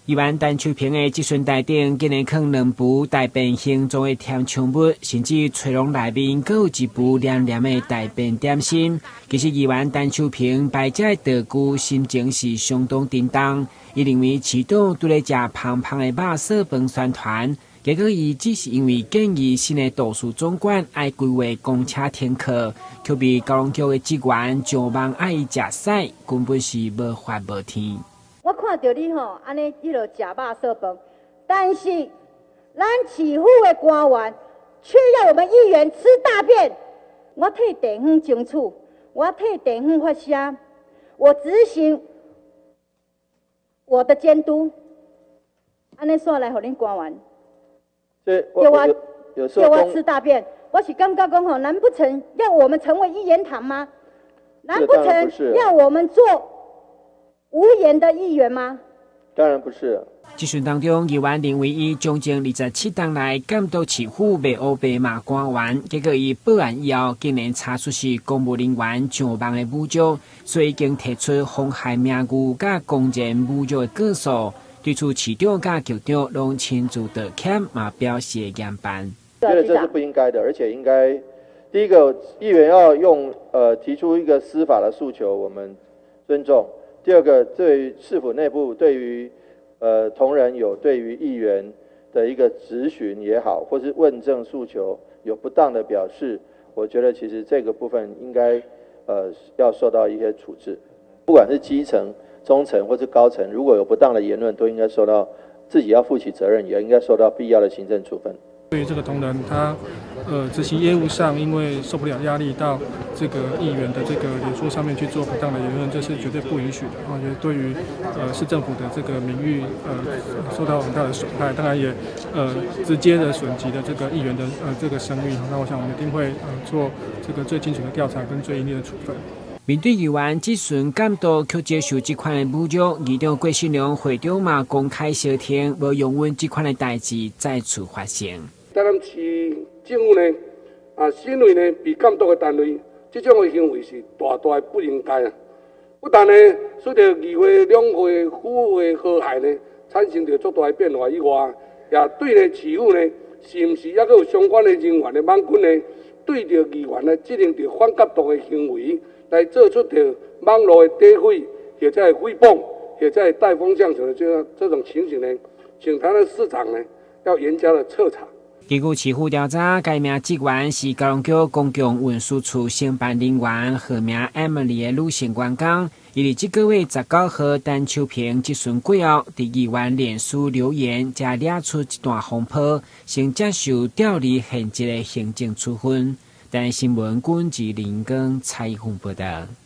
議員陳秋萍的質詢台頂，竟然囥兩櫥大便形狀的填充物，甚至炊籠內面閣有一櫥黏黏的大便點心。其實議員陳秋萍擺這個道具，心情是相當沉重。伊認為市長拄咧食芳芳的肉燥飯酸團，結果伊只是因為建議新的圖書總館愛規劃公車停課，卻被交通局的職員上網愛伊食屎，根本是無法無天。我看著你吼，按呢彼落食肉燥飯，但是咱市府的官員卻要我們議員吃大便。我替地方爭取，我替地方發聲，我執行我的監督。按呢煞來予恁官員叫我叫我吃大便，我是感覺講吼，難不成要我們成為一言堂嗎？難不成要我們做無言的議員嗎？當然不是。質詢當中，議員認為伊將近27冬來監督市府袂烏白罵官員，結果伊報案以後，竟然查出是公務人員上網的侮辱，所以已經提出妨害名譽佮公然侮辱的告訴。對此，市長佮局長攏親自道歉，嘛表示嚴辦。覺得這是不應該的，而且應該第一個議員要用提出一個司法的訴求，我們尊重。第二個，對於市府內部對於同仁有對於議員的一個質詢也好，或是問政訴求有不當的表示，我覺得其實這個部分應該要受到一些處置。不管是基層、中層或是高層，如果有不當的言論，都應該受到自己要負起責任，也應該受到必要的行政處分。對於這個同仁，他執行業務上，因為受不了壓力，到這個議員的這個臉書上面去做不當的言論，這是絕對不允許的。我覺得對於市政府的這個名譽受到很大的損害，當然也直接的損及了這個議員的這個聲譽。那我想我們一定會做這個最清楚的調查跟最嚴厲的處分。面對議員質詢監督，卻接受這款的侮辱，議長郭信良會長嘛公開相挺，無容忍這款的代誌再次發生。台南市政府呢，啊，身為呢被監督的單位，這種的行為是大大的不應該啊！不但呢，使得議會兩會府會和諧呢產生著足大的變化以外，也對呢市府呢，是毋是猶閣有相關的人員的網軍呢，對著議員呢進行著反監督的行為，來做出著網路的詆毀，或者是誹謗，或者是帶風向的這種情形呢，請台南市長呢要嚴加的徹查。根據市府調查，該名職員是交通局公共運輸處承辦人員，號名 Emily 的女性員工。伊佇這個月19號，陳秋萍質詢過後，佇議員臉書留言，才惹出一段風波，先接受調離現職的行政處分。台新聞，軍志林光採訪報道。